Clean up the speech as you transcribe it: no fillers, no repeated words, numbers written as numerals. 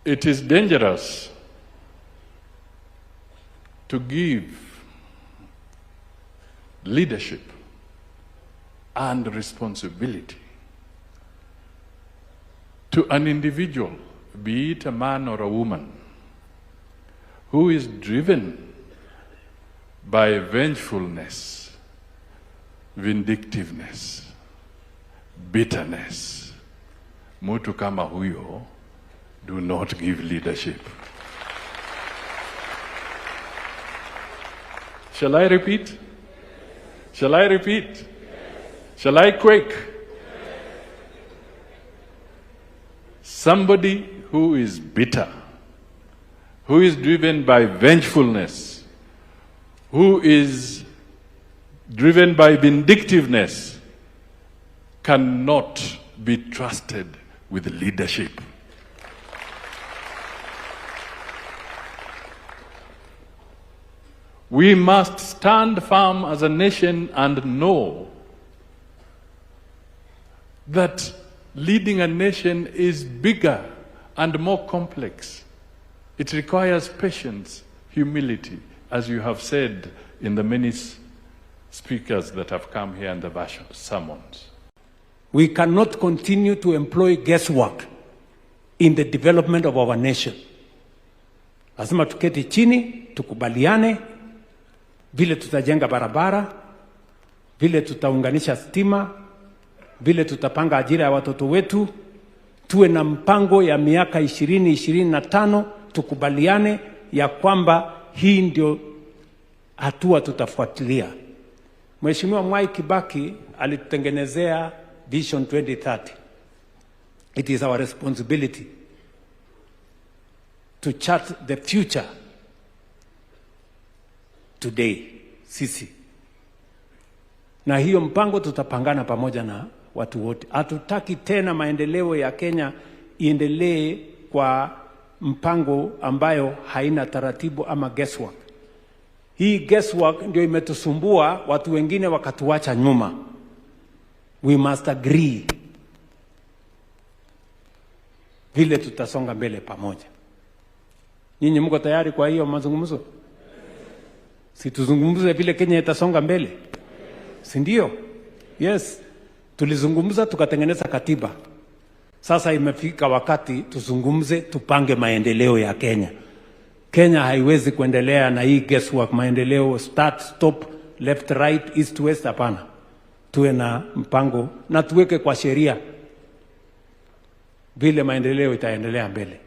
It is dangerous to give leadership and responsibility to an individual, be it a man or a woman, who is driven by vengefulness, vindictiveness, bitterness. Mtu kama huyo, do not give leadership. Shall I repeat? Shall I repeat? Shall I quake? Somebody who is bitter, who is driven by vengefulness, who is driven by vindictiveness, cannot be trusted with leadership. We must stand firm as a nation and know that leading a nation is bigger and more complex. It requires patience, humility, as you have said in the many speakers that have come here and the sermons. We cannot continue to employ guesswork in the development of our nation. Lazima tuketi chini, tukubaliane vile tutajenga barabara, vile tutaunganisha stima, vile tutapanga ajira ya watoto wetu, tuwe na mpango ya miaka 2025, tukubaliane ya kwamba hii ndio hatua tutafuatilia. Mheshimiwa Mwai Kibaki alitutengenezea Vision 2030. It is our responsibility to chart the future today, sisi. Na hiyo mpango tutapangana pamoja na watu wote. Hatutaki tena maendeleo ya Kenya iendelee kwa mpango ambayo haina taratibu ama guesswork. Hii guesswork ndio imetusumbua, watu wengine wakatuacha nyuma. We must agree vile tutasonga mbele pamoja. Nyinyi mko tayari kwa hiyo mazungumzo? Si tuzungumze vile Kenya itasonga mbele, si ndio? Yes, tulizungumza tukatengeneza katiba. Sasa imefika wakati tuzungumze, tupange maendeleo ya Kenya. Kenya haiwezi kuendelea na hii guesswork, maendeleo start stop, left right, east west. Hapana, tuwe na mpango na tuweke kwa sheria vile maendeleo itaendelea mbele.